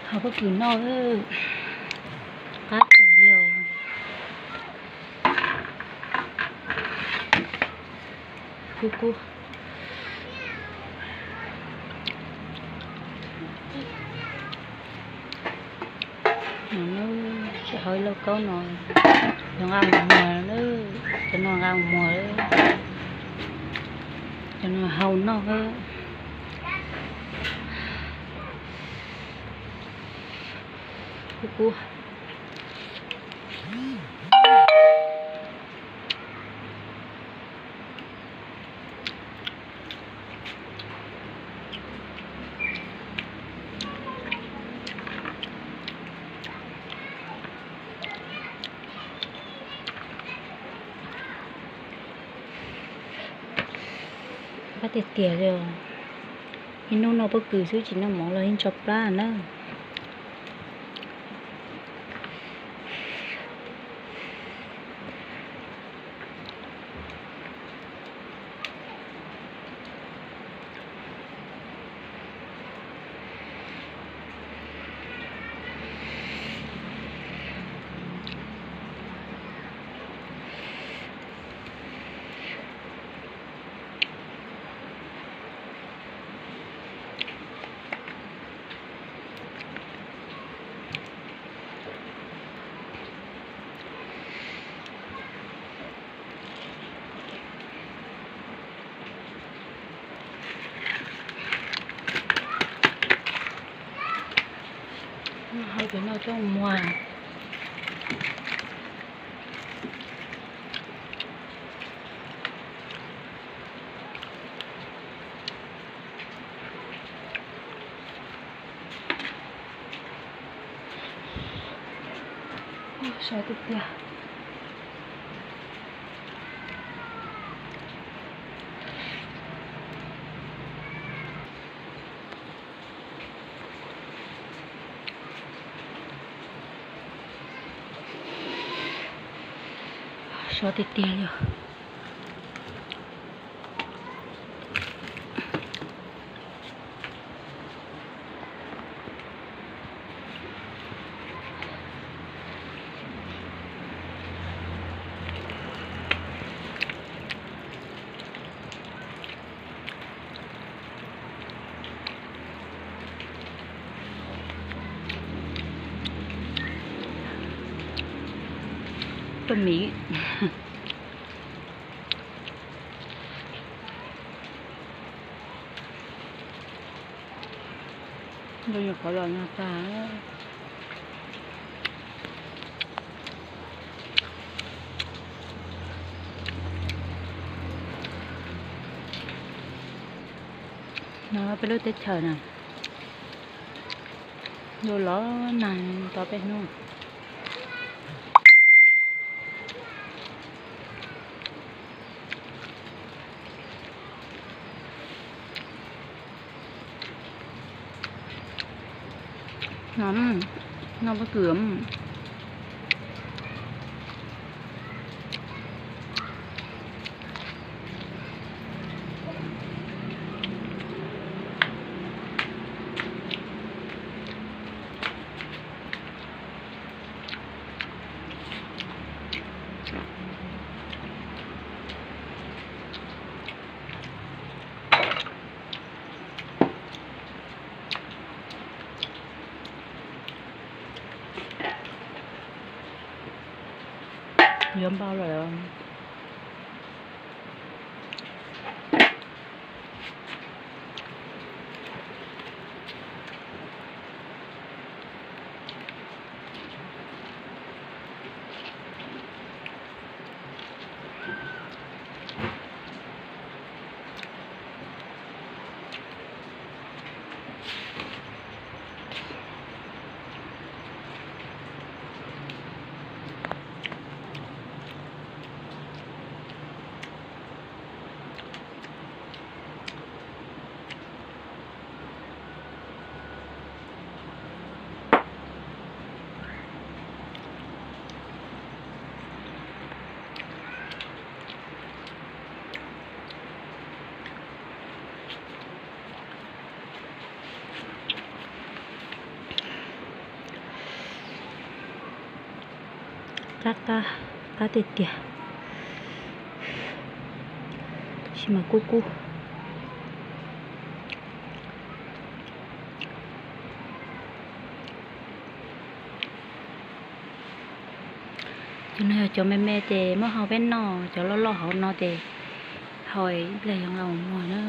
Hau pob kws noj, qab kawg li os. Kub kub. Tsis hau ib lauj kaub no, cov nqa mus muag, cov no nqa mus muag, cov no hau noj. Kub kub. Qab tiag tiag li os. Ib hnub noj pob kws xwb tsis noj mov los yeej tso plab na. Hau cov no coj muag. Sov tiag tiag. Sov tiag tiag li os. Tuaj miv. Ntoo nyuam qhuav los nag tag. No peb lub teb chaws na, ntuj los nag tau peb hnub. No, noj pob kws. Yuav npau lawm. Qab qab, qab tiag tiag, sis mas kub kub. Cov no yog cov me me ces muab hau peb noj, cov loj loj hauv no ces hau ib pliag yuav nqa mus muag na.